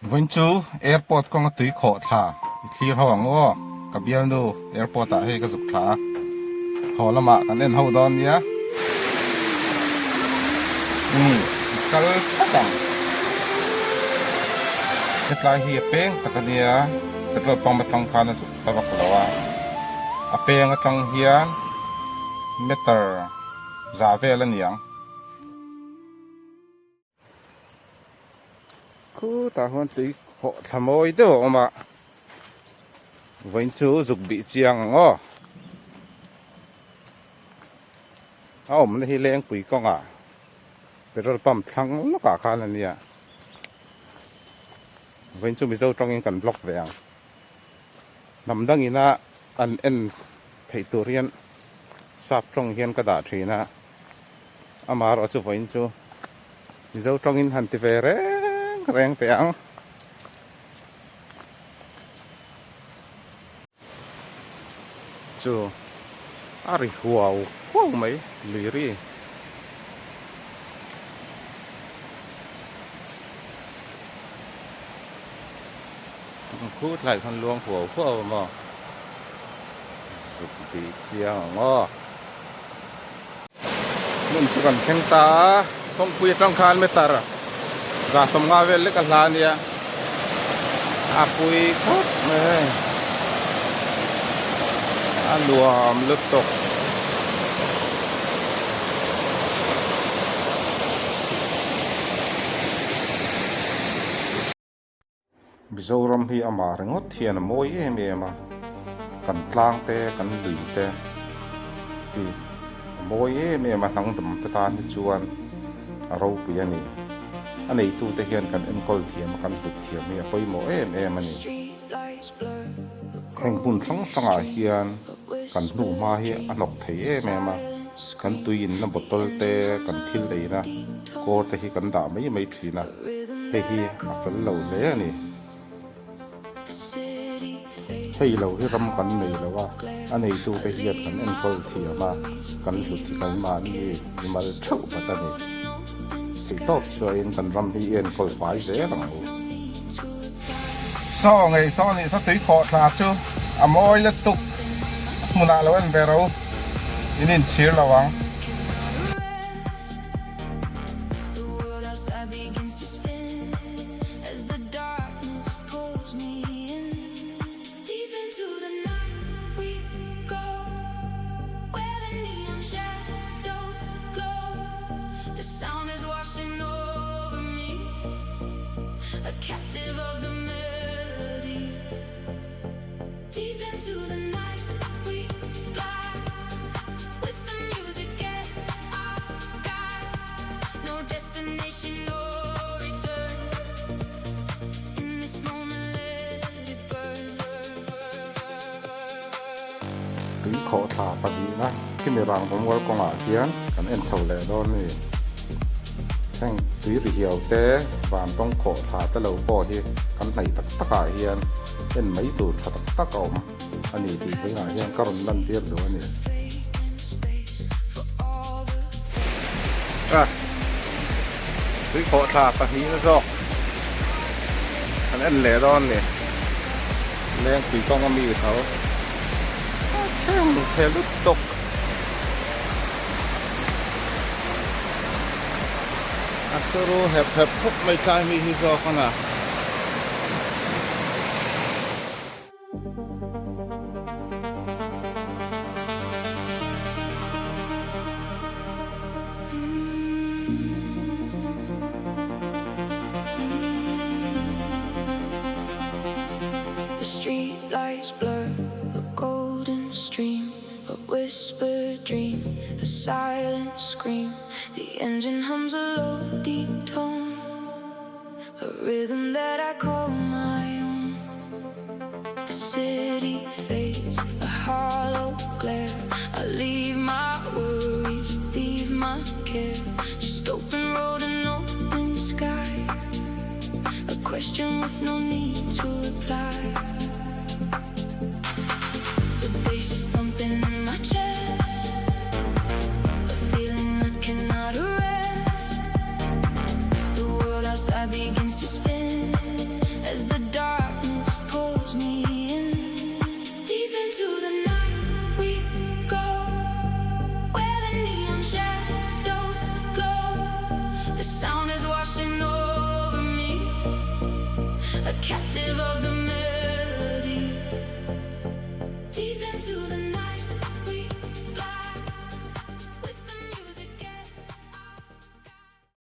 Vawiin chu airport kawnga tui khawh thla i thlir ho ang aw, ka bialnu airport ah hei ka zuk thla a, haw lamah kan en ho dawn nia. Umm i kal thlap ang. Hetlai hi a peng tak a nia, petrol pump atang khan a zuk ta vak lo a, a peng atang hian meter za vel a ni ang. Khutah huan tui khawh thla mawi deuh a awm a, vawiin chu zuk bih chiang ang aw. A awmna hi Lengpui kawngah petrol pump thlang lawkah khan a nia. Vawiin chu Mizo tawngin kan vlog ve ang. Hnam dangina an en theih tur hian sap tawng hian ka dah thin a. Amaherawh chu vawiin chu Mizo tawngin han ti ve reng reng teh ang. Chu a ri huau huau mai lui ri. Khu tlai khan luang huau huau a maw? Zuk bih chiang ang aw. Hmun chu kan thleng ta a, kawngpui atang khan meter 150 vel lek a hla a nia, a pui khawp mai hei, a nuam lutuk. Mizoram hi amah ringawt hian a mawi em em a, kan tlang te kan lui te hi a mawi em em a hnangdam te tan hi chuan a ropui a ni. A neitute hian kan enkawl thiam a kan hlut thiam hi a pawimawh em em a ni. Heng hmun hrang hrangah hian kan hnuhma hi a hnawk thei em em a, kan tui inna bottle te kan thil eina kawr te hi kan dah mai mai thin a. Hei hi a fel lo hle a ni. Hei lo hi ram kan nei lo a, a neitute hian kan enkawl thiam a, kan hlut hi kan mahni i mal theuh vat a ni. Theihtawp chuain kan ram hi i enkawl fai zel ang u. Saw ngei saw nih saw tui khawh thla chu a mawi lutuk hmunah lo en ve ro in inchhir lo ang. Tui khawhthla pahnihna khimi rangvamual kawngah hian kan en chho leh dawn a ni. Heng tui ri hiau te, vantawng khawhthla te lo pawh hi kan hnaih tak takah hian en mai tur tha tak tak a awm a ni tih vawiinah hian ka rawn lantir duh a ni. A tui khawhthla pahnihna zawk kan en leh dawn a ni. Lengpui kawng a mi tho a chheng chhe lutuk. A turu hep hep khawp mai tlai mi hi zawk a na. silent scream. The engine hums a low, deep tone, a rhythm that I call my own. The city fades, a hollow glare. I leave my worries, leave my care. Just open road and open sky. A question with no need to reply. The bass is thumping in my chest, a feeling I cannot arrest. The world outside begins to spin as the darkness pulls me in. Deep into the night we go, where the neon shadows glow. The sound is washing over me, a captive of the.